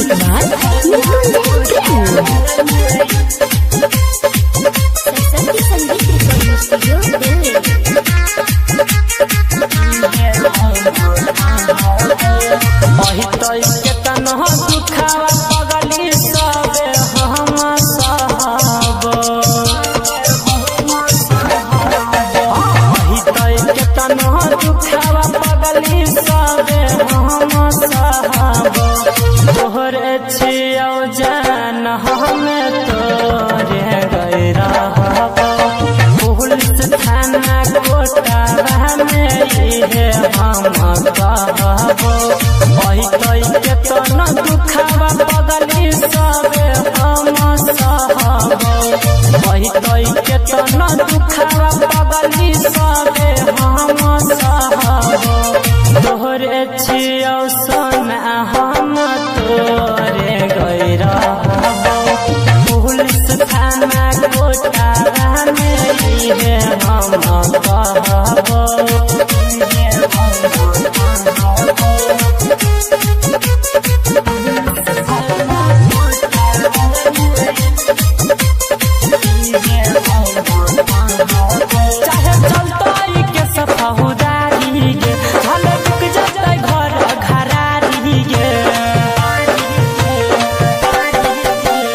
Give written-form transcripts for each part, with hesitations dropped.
Music by Nikunj Prem. Saraswati Sangeet recording studio Delhi. अहितै Ketan दुखावा पगली सबे हम सहब। अहितै केतन दुखावा पगली सबे हम सहब। तोहरे छियौ जान हमे तोरे गैरहब। पुलिस थाना कोटावा में इहे हम कहब। अहितै केतन दुखावा पगली सबे हम सहब। अहितै केतन दुखावा पगली सबे हम सहब। तोहरे छियौ सोना हम तोरे गैरहब। पुलिस थाना कोटावा में इहे हम कहब। चाहे चलतै के सफहुदारी गे, भले बिक जतै घर घरारी गे।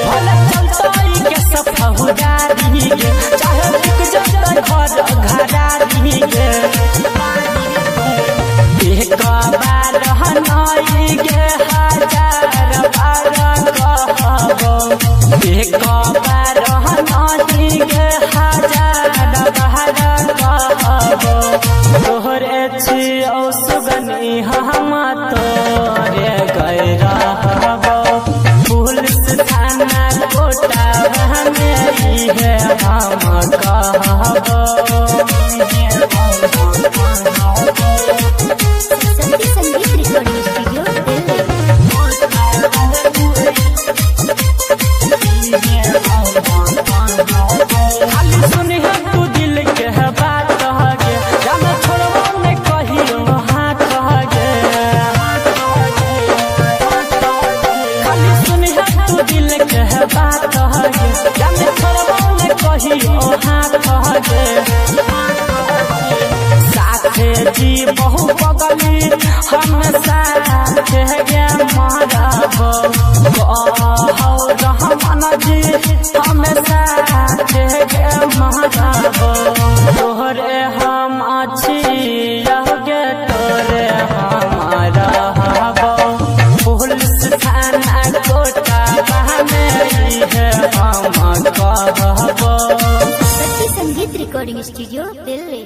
भले चलतै के सफहुदारी गे, चाहे बिक जतै घर घरारी गे। एक बार हनाई गे हजार बार कहबो। एक बार हनाई गे हजार बार कहबो। तोहरे छियौ सुगनी हम तोरे गैरहबो। पुलिस थाना कोटावा में इहे हम कहबो। Saraswati Sangeet recording studio Delhi. खाली सुनिहे तू दिल के है बात गे, जान छोड़बो ने कहियो हाथ गे। खाली सुनिहे तू दिल के है बात गे, जान छोड़बो ने कहियो हाथ गे। साथे जी बहु पगली हम साथे गे मरब। कहौ रहमान जी हम साथे गे मरब। तोहरे हम अछि गे तोरे हम रहब। पुलिस थाना कोटावा में इहे हम कहब। सरस्वती संगीत रिकॉर्डिंग स्टूडियो दिल्ली।